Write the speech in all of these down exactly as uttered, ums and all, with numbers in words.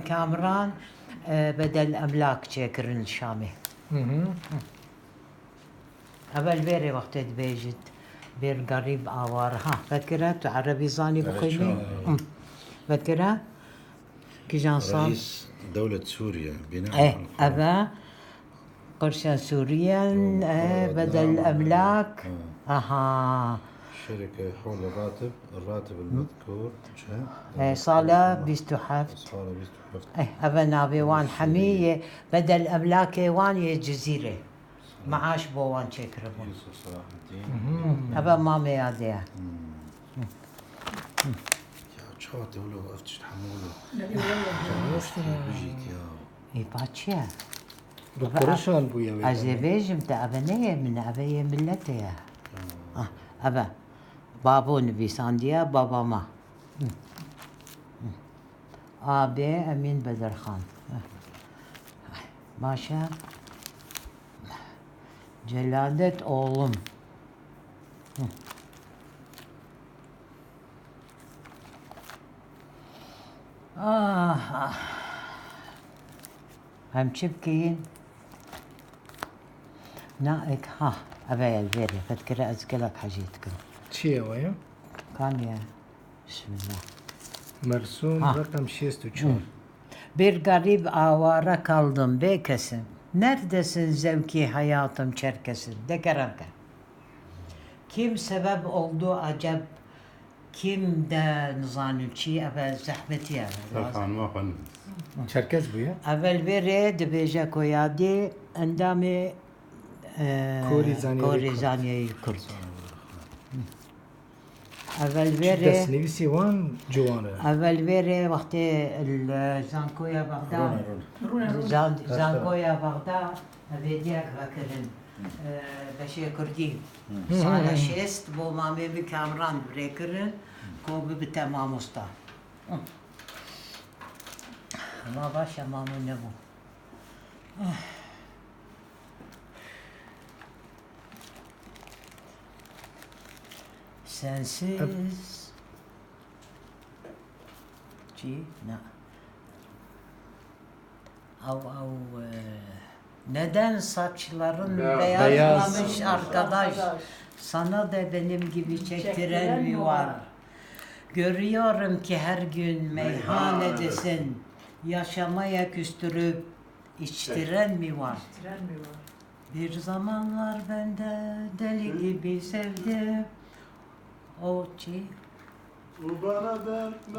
Kamran, e, bedel emlak çêkirin li Şamê. Hı hı. Evel vêrê wextê dibêjit, bir garîb aware. Ha, vekire, tu erebî zanî bixwînî? Hı. Vekire? Kijan sal? Reîs dewlet Sûriye, bîna Eh, eve qirşa Sûriyen, Yo, eh, para bedel da- emlak. Ha. Aha. Şereke hewle ratib, ratib el mezkur, çe? Eh, sala bîst û heft. Sala bîst û heft. Eh, eve navê wan hemî yê bedel emlakê wan yê Cizîrê. Maaş bo wan çêkiribûn. Yusuf Selahaddin. Eve mamê yadê ye. Ya çawa te wilo ev tişt hemû wilo. Nebî wilo. Canım işte. Bijît ya. Ê, ba çi ye? Bi qurişan bûye wê Ez ê demê. Bêjim te, eve ne yê min e, eve yê miletê ye. Ya. Ah, eve. Babo nivîsandiye, baba ma. Hı. Hı. A B Emîn Bedirxan. Hı. Baş e. Celadet oğlum. Hı. Ah, ah. Em çi bikîn? Na ek, ha, eve el vêrê, fetkire ez gelek hecî dikim. Çi ye we ya? Kam ye? Bismillah. Mersûm Ha. reqem şêst û çar. Hı. Bir garip avare kaldım be kesim. Neredesin zevki hayatım Çerkesim? De kerem ke. Kim sebep oldu acep? Kim de nizanim çi, eve zehmetî ye. Ser xanima xwe nivîs. Çerkez bûye? Evel vê rê dibêje ku yadî endamê, e, Korî Zanîyê Korî Kurd. Zanîyê Kurd. Evel vê Çi rê, destnivîsî wan ciwan e. Evel vê rê wextê li Zankoya Bexda, Rûne, rûne. Rûne, rûne. Zan-, Zankoya Bexda, Hevêdiyek vekirin, e, beşê kurdî. Hı. Sala Hı, hı, hı. şêst bo mamê min Kamran birê kirin, ku bibite mamosta. Hı. Ama baş e, mamo nebû. Sensiz. Çi? Na. Av, av, e, neden saçların Be- beyazlamış Beyaz. arkadaş? Sana da benim gibi çektiren mi var? Görüyorum ki her gün meyhanedesin. Yaşamaya küstürüp içtiren mi var? İçtiren mi var? Bir zamanlar ben de deli gibi sevdim. O çi?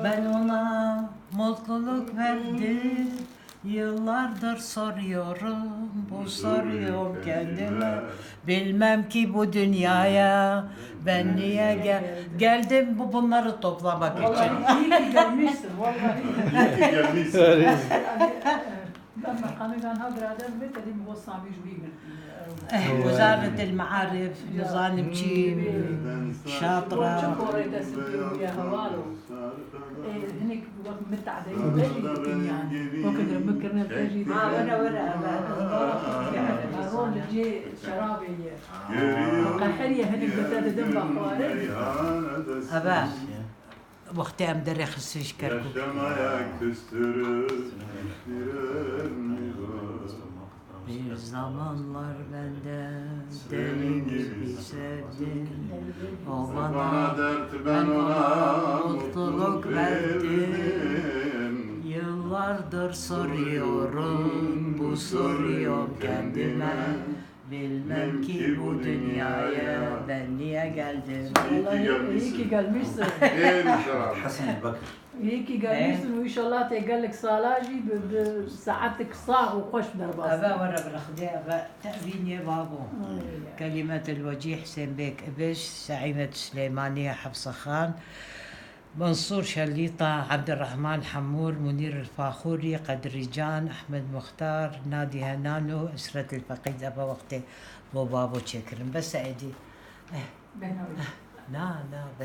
Ben ona mutluluk verdim. Yıllardır soruyorum bu soruyu kendime. Bilmem ki bu dünyaya ben niye gel-, geldim bu, bunları toplamak için. Vallahi iyi ki gelmişsin, vallahi. İyi ki gelmişsin. Ben mekanı ben ha birader ve dedim o Sami Jüri. Eh, وزارة المعارف، nizanim çi, şatra. Çi korê destê wî ye, heval o. Ê, hinek wek min te'deyî belî dikin yani. Wek li min kirine te jî dikin. Ha, were, were, eve. Ero li cê şerabê ye. Qeheriye hinek bi te didin vexwarin. Eve. Wextê em derê xistin ji Kerkûk. Yaşamaya küstürüp Bir zamanlar benden deli gibi sevdin. O bana, ben ona mutluluk verdim. Yıllardır soruyorum bu soruyu kendime. Bilmem ki bu dünyaya ben niye geldim. Vallahi iyi ki gelmişsin. Ê, inşallah. Hasan Bekir. İyi ki gelmişsin û inşallah te gelek sala jî bi, bi saetek sax û xweş derbas. Eve were bi Xwedê, eve tevînê babo. Ay, ay. Kelimet el Wecî, Hüseyin Bek Ibiş, Seimet Süleymaniye, Hafsa Xan, Mansur Şelîta, Abdurrahman Hemûr, Munîr el Faxûrî, Qedrî Can, Ehmed Muxtar, Nadî Henan û Isret el Feqîd, eve wextê bo babo çêkirin. Bes e êdî. Eh. Bena wî. Na, na, be.